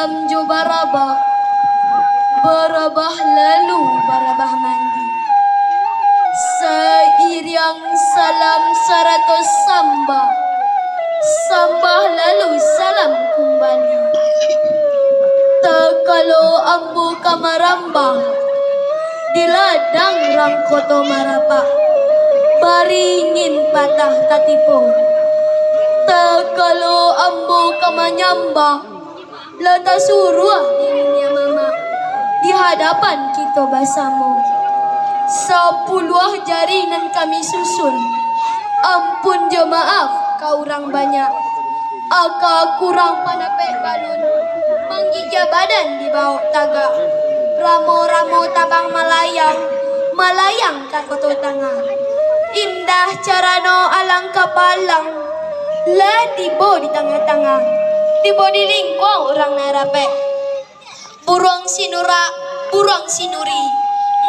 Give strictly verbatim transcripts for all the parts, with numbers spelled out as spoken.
Jo barabah, barabah lalu barabah mandi. Sairiang salam sarato sambah, sambah lalu salam kumbali. Takalo ambo ka marambah, di ladang rang koto marapak, baringin patah tatipo. Takalo ambo ka manyambah, lah tasuruah di dunia mamak, di hadapan kito basamo. Sapuluah jari nan kami susun, ampun jo maaf ka urang banyak. Aka kurang panapek balun, manggigil badan di bawah tagak. Ramo-ramo tabang malayang, malayang ka koto tangah. Indah carano alang kapalang, lah tibo di tangah-tangah, tibo di lingkuang urang nan rapek. Buruang sinurak, buruang sinuri,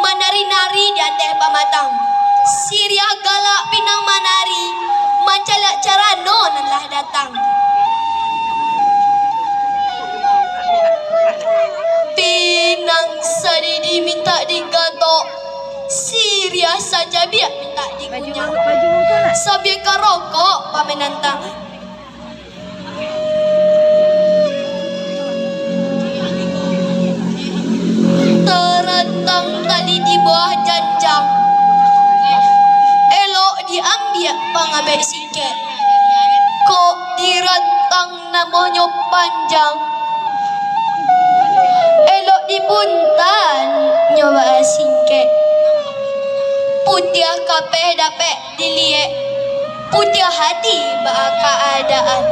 manari-nari di ateh pamatang. Siriah galak pinang manari, mancaliak carano nan lah datang. Pinang sadidi mintak digatok, siriah sacabiak mintak dikunyah. Sambil karokok pamenan tangan. Tarantang tali di bawah janjang, elok diambiak pangabek singkek. Kok dirantang namonyo panjang, elok dibuntan nyo baa singkek. Putiah kapeh dapek diliek, putiah hati baa kaadaan.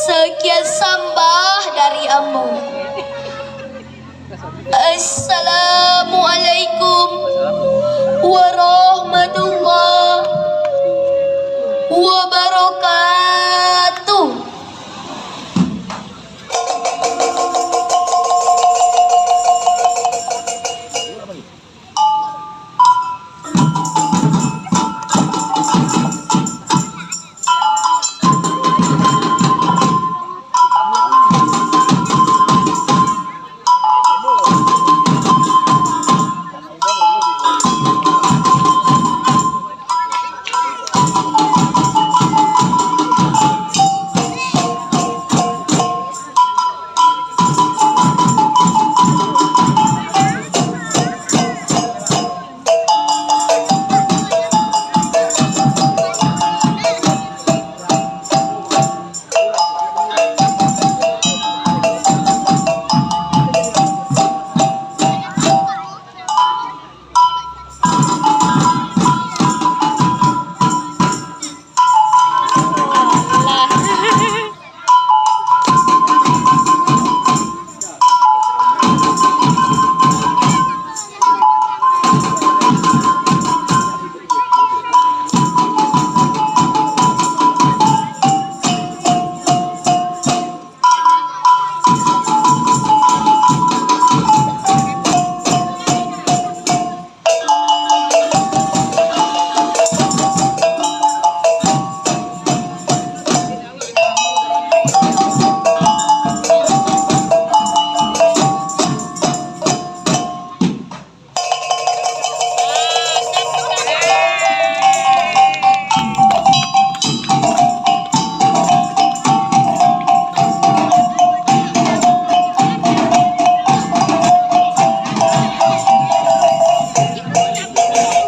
Sakian sambah dari ambo. Assalamualaikum warahmatullahi